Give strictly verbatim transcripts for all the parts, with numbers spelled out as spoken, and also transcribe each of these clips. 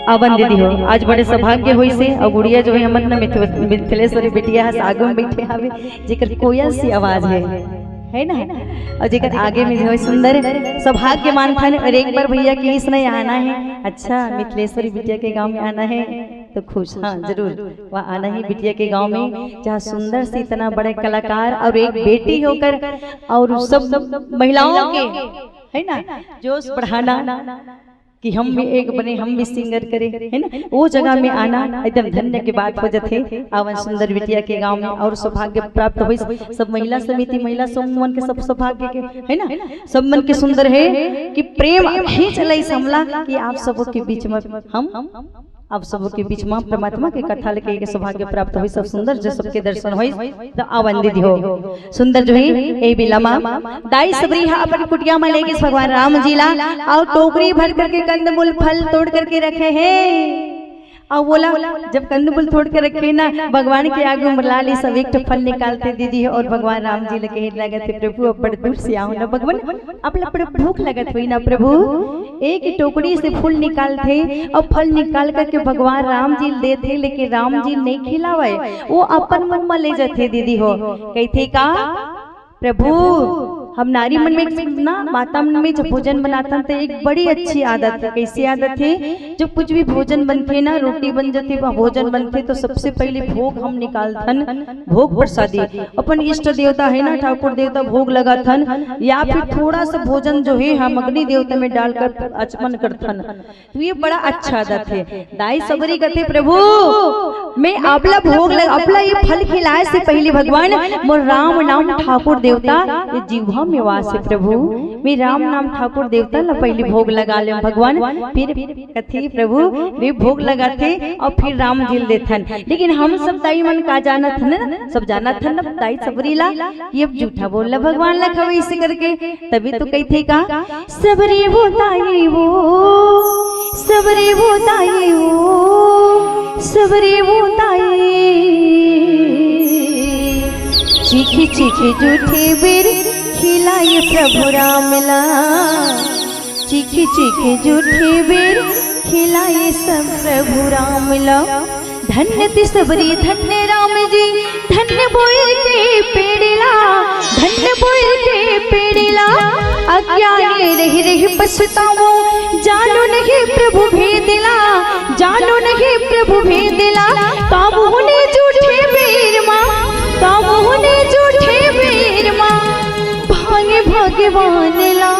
आवन दीदी हो, आज बड़े सौभाग्य होइस हे, अउ गुड़िया जो हे हमर न मिथ-, मिथिलेश्वरी बिटिया हे, आगू में बइठे हवे, जेकर कोयल सी आवाज हे, हे ना? अउ जेकर आगे में जो हे सुंदर सौभाग्य मानथन। अउ एक बार भैया कहिस नहीं आना हे, अच्छा मिथिलेश्वरी बिटिया के गांव में आना हे तो खुश, हाँ जरूर, वह आना हे बिटिया के गांव में, जहाँ सुंदर सी इतना बड़े कलाकार अउ एक बेटी होकर अउ सब महिलाओं के, हे ना, जोश बढ़ाना कि हम भी एक बने, हम भी सिंगर करे, हे ना, वो जगह में आना एकदम धन्य के बात हो जाथे। आवन सुंदर बिटिया के गांव में अउ सौभाग्य प्राप्त होइस। सब महिला समिति, महिला समूह मन के सब सौभाग्य के, हे ना, सब मन के सुंदर हे कि प्रेम खींच लइस हमला कि आप सबो के बीच में हम, आप सबो के बीच में परमात्मा के कथा लेके एक सौभाग्य प्राप्त होइस। सब सुंदर जो सबके दर्शन होइस। त आवन दीदी हो, सुंदर जो हे ए बिलमा दाई सबरी हा अपन कुटिया में लेगिस भगवान राम जी ला, अउ टोकरी भर करके कंदमूल फल तोड़ करके रखे हे। अउ बोला, जब कंदमूल तोड़ के रखे ना, भगवान के आगू में लाली सब एक ठो फल निकालथे दीदी, अउ भगवान राम जी लगे लगथे, प्रभु अब बड़ दूर से आए हव ना भगवान, अब ला बड़ भूख लगत होही ना प्रभु। एक टोकरी से फूल निकालथे अउ फल निकाल करके भगवान राम जी ल देथे, लेकिन राम जी नहीं खिलावय, वो अपन मुंह में ले जाथे दीदी हो। कहिथे का, प्रभु, हम नारी मन में ना, माता मन में जब भोजन बनाथन त एक बड़ी अच्छी आदत हे। कइसे आदत हे? जब कुछ भी भोजन बनथे ना, रोटी बन जाथे, भोजन बनथे, तो सबसे पहले भोग हम निकालथन, भोग प्रसादी अपन इष्ट देवता हे ना, ठाकुर देवता भोग लगाथन, या फिर थोड़ा सा भोजन जो हे हम अग्नि देवता में डालकर आचमन करथन। तो ये बड़ा अच्छा आदत हे। दाई सबरी कथे, प्रभु, मैं आप ला भोग लग-, आप ला ये फल खिलाए से पहले भगवान, मोर राम नाम ठाकुर देवता ये जीवा में वास हे प्रभु, मैं राम नाम ठाकुर देवता ला पहले भोग लगा ले भगवान, फिर कथे, प्रभु, मैं भोग लगाथे अउ फिर राम जी ल देथन। लेकिन हम सब दाई मन का जानत हन ना, सब जानत हन ना दाई सबरी ला, ये अब झूठा बोल ला भगवान ला खवे इसे करके, तभी तो कहिथे का, सबरी वो दाई वो, सबरी वो दाई वो, सबरी वो दाई। चीखी चीखी जूठे बेर खिलाए प्रभु राम ला, चीखी चीखी जूठे बेर खिलाए सब प्रभु राम ला। धन्य ते सबरी धन्य राम जी, धन्य बोए के पेड़ ला, धन्य बोए के पेड़ ला। अज्ञानी रहि रहि पछतावो, जानो नहीं प्रभु भेद ला, जानो नहीं प्रभु भेद ला। कामहु ने जूठे बेर मा, कामहु ने जूठे बेर मा, भांगे भगवान ला।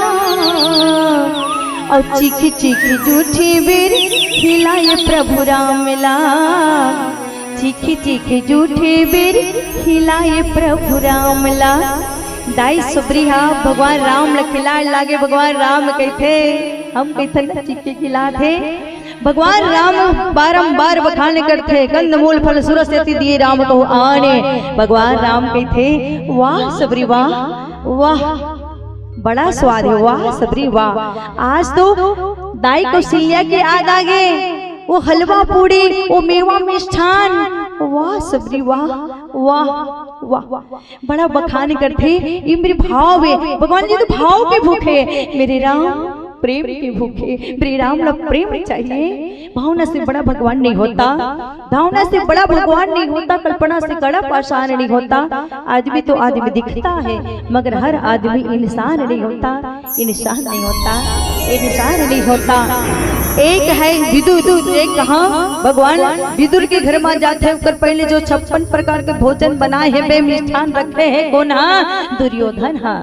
अउ चीखी चीखी जूठे बेर खिलाए प्रभु राम ला, चीखी चीखी जूठे बेर खिलाए प्रभु राम ला। दाई सबरी हा भगवान राम ला खिलाए लागे, भगवान राम कहिथे, हम कहिथन चीखी खिलाथे। भगवान राम बारंबार बखान करथे, कंदमूल फल सुरस यति दिए राम कहु आने। भगवान राम कहिथे, वाह सबरी वाह, वाह, बड़ा स्वाद हे, वाह सबरी वाह। आज तो दाई कौशल्या के याद आ गे, वो हलवा पूड़ी, वो मेवा मिष्ठान, वाह सबरी वाह, वाह, वाह। बड़ा बखान करथे, ये मेरे भाव हे। भगवान जी तो भाव के भूखे, मेरे राम प्रेम के भूखे, मेरे राम ला प्रेम चाहिए। भावना से बड़ा भगवान नहीं होता, भावना से बड़ा भगवान नहीं होता, कल्पना से बड़ा पाषाण नहीं होता। आदमी तो आदमी दिखता है, मगर हर आदमी इंसान नहीं होता, इंसान नहीं होता, इंसान नहीं होता। एक है विदुर, एक कहाँ भगवान विदुर के घर में जाथे, ओकर पहले जो छप्पन प्रकार के भोजन बनाए हे, बे मिष्ठान रखे हे, कौन हा? दुर्योधन हा।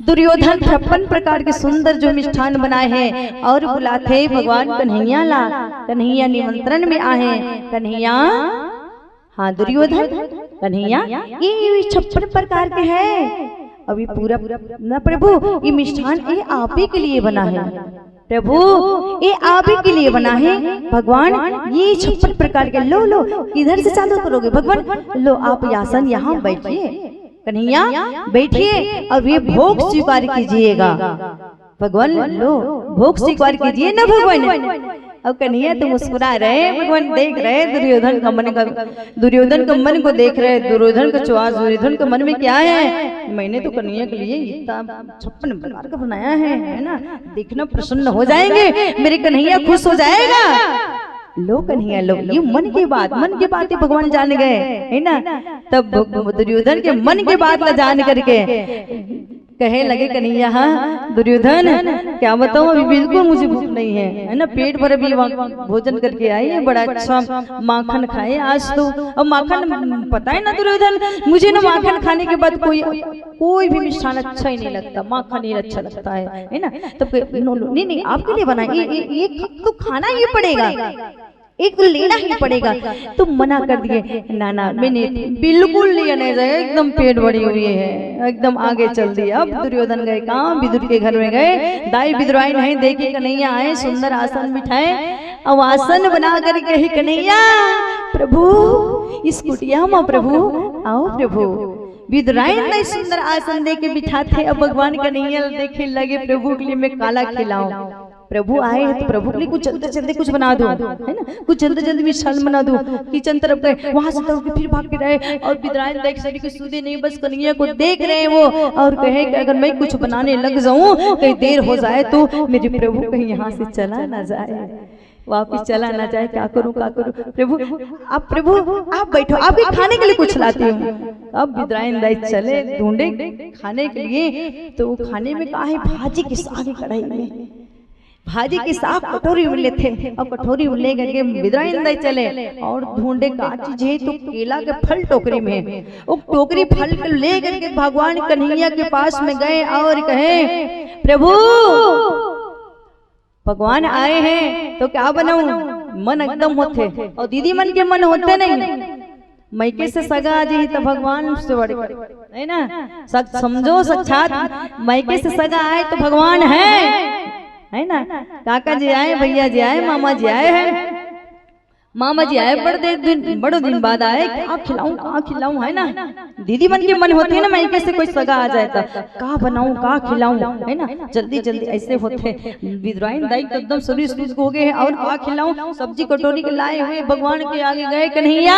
दुर्योधन छप्पन प्रकार के सुंदर जो मिष्ठान बनाए हे अउ बुलाथे भगवान कन्हैया ला, कन्हैया निमंत्रण में आहे, कन्हैया, हाँ दुर्योधन, कन्हैया, ये, ये छप्पन प्रकार के हे। अभी पूरा ना प्रभु, ये मिष्ठान ये आप ही के लिए बना है प्रभु, ये आप ही के लिए बना है भगवान। ये छप्पन प्रकार के, लो लो, इधर से चालू करोगे भगवान, लो आप आसन यहाँ बैठिए, कन्हैया बैठिए और ये भोग स्वीकार कीजिएगा। भगवान लो, भोग स्वीकार कीजिए ना भगवान। अब कन्हैया तो मुस्कुरा रहे, भगवान देख रहे दुर्योधन का मन का, दुर्योधन का मन को देख रहे, दुर्योधन का च्वास, दुर्योधन के मन में क्या है, मैंने तो कन्हैया के लिए इतना छप्पन प्रकार का बनाया है, है ना, देखना प्रसन्न हो जाएंगे, मेरे कन्हैया खुश हो जाएगा। लो कन्हैया लो, ये मन के बात, मन के बात ही भगवान जान गए, है ना? तब भग- दुर्योधन के मन के बात ला जान करके कहे लगे कन्हैया, हाँ दुर्योधन, क्या बताऊं, अभी बिल्कुल मुझे भूख नहीं है, है ना? पेट भर अभी वहाँ भोजन करके आई है, बड़ा अच्छा माखन खाए आज तो। अब माखन, पता है ना दुर्योधन, मुझे ना माखन खाने के बाद कोई कोई भी मिष्ठान अच्छा ही नहीं लगता, माखन ही अच्छा लगता है, है ना? तब कहे, "नो, नो, नहीं नहीं, आपके लिए बनाए, ये, ये, ये खा- तो खाना ही पड़ेगा, एक तो लेना ही पड़ेगा।" तो मना कर दिए, "ना ना, मैंने बिल्कुल लिया नहीं जाए, एकदम पेट भरी हुई है।" एकदम आगे चल दिए। अब दुर्योधन गए कहाँ? विदुर के घर में गए। दाई विदुराइन है, देखे कन्हैया आए, सुंदर आसन बिठाए, अब आसन बना कर कही, "कन्हैया, प्रभु, इस कुटिया में प्रभु, आओ प्रभु।" विदुराइन दाई सुंदर आसन दे के बिठाथे। अब भगवान कन्हैया देखे लगे, "प्रभु के लिए मैं काला खिलाऊं?" प्रभु आए हैं तो प्रभु के लिए कुछ जल्दी जल्दी कुछ बना दो, है ना? कुछ जल्दी जल्दी मिष्ठान बना दो। किचन तरफ गए, वहां से दौड़ के फिर भाग के रहे और विदुराइन दाई सभी को सुधे नहीं, बस कन्हैया को देख रहे हैं वो। और कहे कि अगर मैं कुछ बनाने लग जाऊं, कहीं देर हो जाए तो मेरे प्रभु कहीं यहाँ से चला ना जाए, वापिस चला ना जाए, क्या करूं, क्या करूं? प्रभु, आप, प्रभु, आप बैठो, आपके खाने के लिए कुछ लाती हूँ। अब विदुराइन दाई चले ढूंढे खाने के लिए, तो वो खाने में का है, भाजी के साग कढ़ाई में, भाजी के साग कटोरी में लेथे और कटोरी में ले करके विदुराइन दाई चले और ढूंढे का चीज है, तो केला के फल टोकरी में। वो टोकरी फल के ले करके भगवान कन्हैया के पास में गए और कहे, "प्रभु, भगवान आए हैं तो क्या बनाऊं?" मन एकदम होथे, और दीदी मन के मन होथे नहीं, मइके से सगा आ जाही तो भगवान से बढ़ के, है ना? सच समझो, साक्षात मइके से सगा आए तो भगवान है, है ना? काका जी आए, भैया जी आए, मामा जी आए हैं, मामा जी आए, बड़े दिन, बड़ो दिन बाद आए, क्या खिलाऊं, का खिलाऊं, है ना? दीदी मन के मन होथे ना, मइके से कोई सगा आ जाए तो का बनाऊं, का खिलाऊं, है ना? जल्दी जल्दी ऐसे होथे। विदुराइन दाई तो एकदम सरीर सुस्त हो गए हैं, और का खिलाऊं, सब्जी कटोरी के लाए हुए भगवान के आगे गए, "कन्हैया,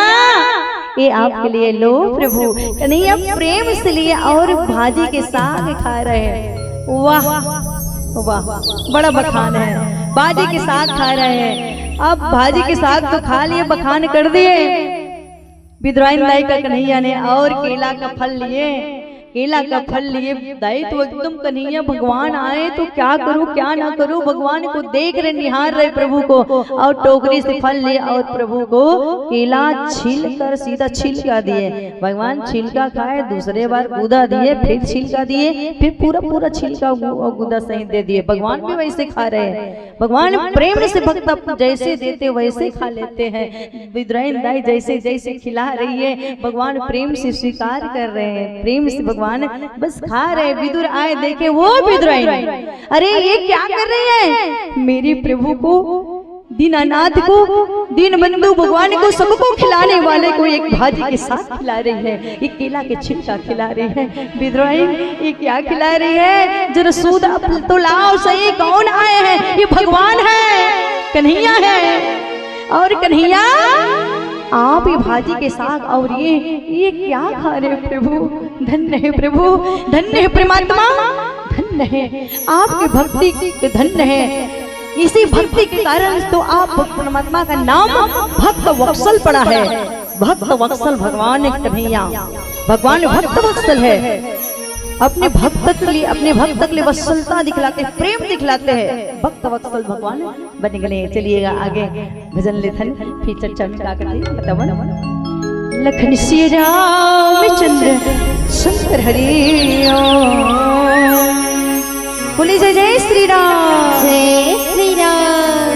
ये आपके लिए लो प्रभु।" कन्हैया प्रेम से लिए और भाजी के साग खा रहे हैं। वाह, वाह, बड़ा बखान है। भाजी के साग खा रहे हैं। अब भाजी के साग तो खा लिए, बखान कर दिए विदुराइन दाई का कन्हैया ने, और केला का फल लिए, केला का फल लिए। दाई तो एकदम, कन्हैया भगवान आए तो क्या करूं, क्या ना करूं, भगवान को देख रहे, निहार रहे प्रभु को, और टोकरी से फल लिए और प्रभु को केला छील कर सीधा छिलका दिए। भगवान छिलका खाए, दूसरे बार गूदा दिए, फिर छिलका दिए, फिर पूरा पूरा छिलका गू- गूदा सहित दे दिए। भगवान भी वैसे खा रहे हैं। भगवान प्रेम से भक्त जैसे देते वैसे खा लेते हैं। विदुराइन दाई जैसे जैसे खिला रही है, भगवान प्रेम से स्वीकार कर रहे हैं, प्रेम से भगवान बस खा रहे हैं। विदुर आए, देखे वो विदुराइन, "अरे ये क्या कर रही है? मेरे प्रभु को, दीनानाथ को, दीनबंधु भगवान को, सबको खिलाने वाले को एक भाजी के साग खिला रही है, एक केला के छिलका खिला रही है।" विदुराइन, "ये क्या खिला रही है? जरा सूद अब तो लाओ सही, कौन आए हैं? ये भगवान है, कन्हैया है।" और कन्हैया, आप ये भाजी के साग और ये, ये क्या खा रहे हो प्रभु? धन्य है प्रभु, धन्य है परमात्मा, धन्य है आपकी भक्ति, धन्य है। इसी भक्ति के कारण तो आप परमात्मा का नाम भक्त वत्सल पड़ा है। भक्त वत्सल भगवान कन्हैया, भगवान भक्त वत्सल है। अपने भक्त के लिए, अपने भक्त के लिए वत्सलता दिखलाते हैं, प्रेम दिखलाते हैं। भक्त वत्सल भगवान बन गए। चलिएगा आगे भजन लेथन, फिर चर्चा में का करते हैं, बतावन। लखन श्री रामचंद्र शंकर हरि ओम। बोलिए जय जय श्री राम। जय श्री राम।